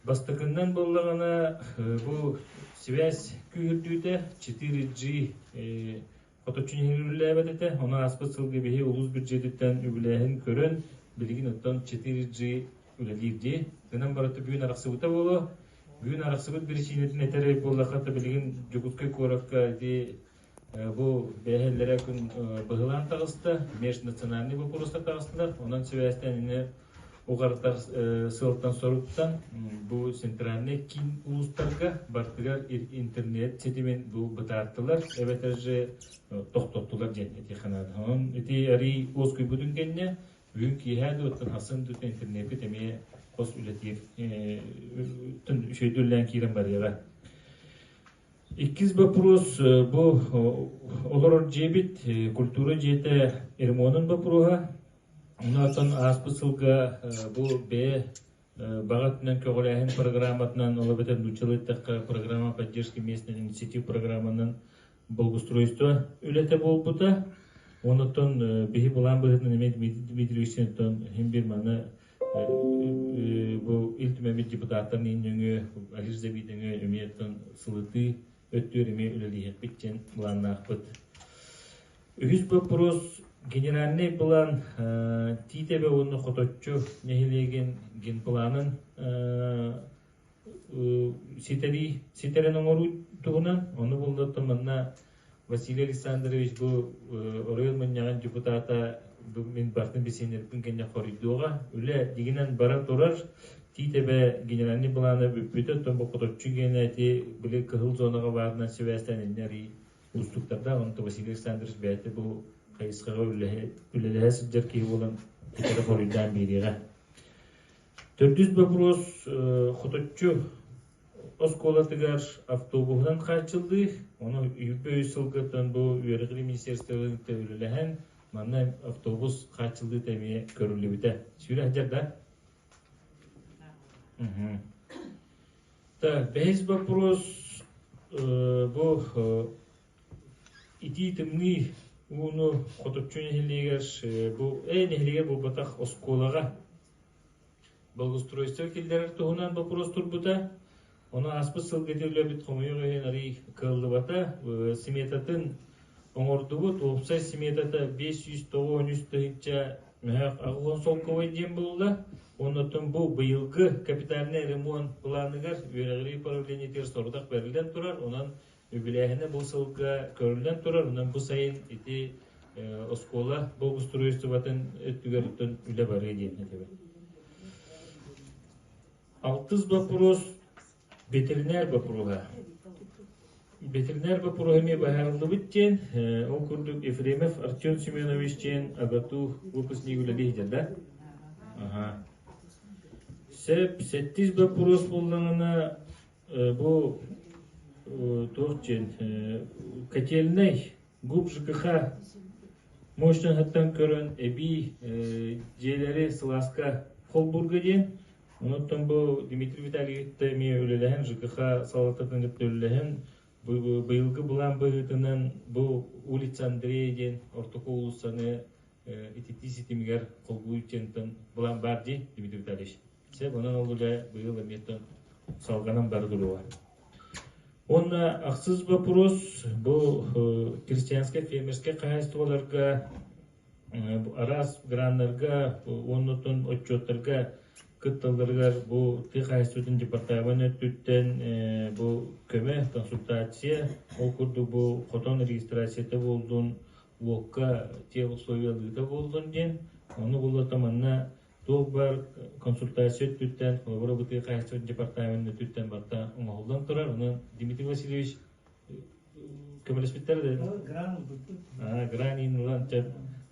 Бастакыннан буоллаҕына, бу сибээс күүһүрдүүтэ 4G хоточчу ньиһирүүлээбэт этэ. Ону ааспыт сылга биһи улуус бюджетиттэн үбүлээһин көрөн, билигин оттон 4G үлэлиир дии. Гынан барыта бүгүн арахсыбыта буолуо. Бүгүн арахсыбыт биричиинэтин этэр буоллахха, билигин Дьокуускай куоракка ити Бу бэһэллэрэ күн быһылаан таҕыста, межнациональный вопростар таҕыстылар. Онон сибээстээн ини уҕарытар сыалтан соруктан бу центральный киин улуустарга бартыгар интернет ситимин бу бытаартылар, эбэтэр же тохтоттулар диэн этиэххэ наада. Онон ити арый уоскуйбутун кэннэ бүгүн киэһээ дуоттан хассын дуоттан интернеппит эмиэ хос үлэтиир үчүгэйдик үлэлээн киирэн барыаҕа. Иккис боппуруос бу олорор дьиэбит культура дьиэтэ ремонун боппуруоһа. Онон ааспыт сылга бу бэйэ баҕа өттүнэн көҕүлээһин программатынан, ол эбэтэр нууччалыы эттэххэ программа поддержки местной инициатив программанан благоустройство үлэтэ буолбута. Онон биһи былаан быһыытынан эмиэ Дмитрий Дмитриевичтэн иһин биир маны бу Ил Түмэммит депутаттарын иин нөҥүө, Алиш Забид нөҥүө эмиэ сылытыы өттүгэр эмиэ үлэлиэхпит диэн былааннаахпыт. Үһүс боппуруос генеральный план Тиитэбэ уонна Хоточчу нэһилиэгин генпланын ситэрии ситэрэн оҥоруу туһунан. Ону буллаттан манна Василий Александрович бу оройуон мунньаҕын депутата мин бартын бисиэннэрбин кэннэ хоруйдуоҕа. Үлэ дигинэн бара турар. Тиитэбэ генеральный плана бүппүтэ, оттон бу хоточчу гиэнэ ити били кыһыл зонаҕа баарынан сибээстээн иннэ арый уустуктардаах. Онто Василий Александрович бэйэтэ бу хайысхаҕа үлэлэһэ сылдьар киһи буолан ситэри хоруйдаан биэриэҕэ. Төрдүс боппуруос хоточчу оскуолатыгар автобуһунан хааччыллыы. Ону үс сылгыттан бу үөрэҕирии министерствотын кытта үлэлэһэн, манна автобус хааччыллыыта эмиэ көрүллүбүтэ. Сүүрэ сылдьар да? Так, бэһис боппуруос бу итии тымныы ууну Хоточчу нэһилиэгэр бу нэһилиэгэр буолбатах оскуолаҕа Благоустройство киллэрэр туһунан боппуруос турбута. Ону ааспыт сылга ити үлэбит хомойуох иһин арыый кыаллыбата. Сметатын оҥордубут. Уопсай сметата 593 тыһыынча мөһөөх 80 солкуобай диэн буолла. Оннуттан бу быйылгы капитальнай ремонт планыгар үөрэҕирии управлениетыгар сорудах бэриллэн турар. Онон Үбүлээһинэ бу сылга көрүллэн турар, онон бу сайын ити оскуола благоустройствотын өттүгэр үлэ барыа диэн этэбин. Алтыс боппуруос ветеринар боппуруоһа. Ветеринар боппуруоһа эмиэ быһаарыллыбыт диэн, ол курдук Ефремов Артем Семенович диэн АГАТУ выпускник үлэлии сылдьар да? Аха. Сөп, сэттис боппуруос буоллаҕына Бу туох диэн котельнай ГУП ЖКХ мощноһыттан көрөн эбии дьиэлэри сылааска холбуурга диэн. Онуттан бу Дмитрий Витальевичта эмиэ үлэлэһэн ЖКХ салалтатын кытта үлэлэһэн быйылгы былаан быһыытынан бу улица Андрея диэн ортоку уулуссаны ититии ситимигэр холбуур диэнтэн былаан баар дии Дмитрий Витальевич. Сөп, онон ол үлэ быйыл эмиэ салҕанан бара туруоҕа. Уонна ахсыс боппуруос бу крестьянскай фермерскэй хаһаайыстыбаларга араас граннарга уонна отчуоттарга кытталларыгар бу тыа хаһаайыстыбатын департамент өттүттэн бу көмө, консультация, ол курдук бу хотон регистрацията буоллун, уокка те условиялыыта буоллун диэн, ону буллата манна Туох баар консультация өттүттэн, холобура бу тыа хаһаайыстыбатын департаментын өттүттэн барыта оҥоһуллан турар. Онон Дмитрий Васильевич көмөлөспүттэр да? Гран ылбыппыт. Гран иин ылан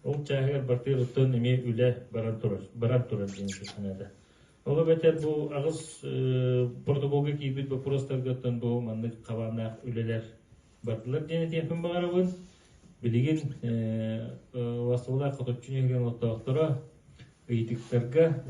ол чааһыгар бартыгар оттон эмиэ үлэ баран турар, баран турар диэн санаата. Ол эбэтэр бу аҕыс протоколга киирбит боппуруостарга оттон бу маннык хабааннаах үлэлэр бардылар диэн этиэхпин баҕарабын. Билигин Василий Хоточчу нэһилиэгин олохтоохторо ыйытыктарга.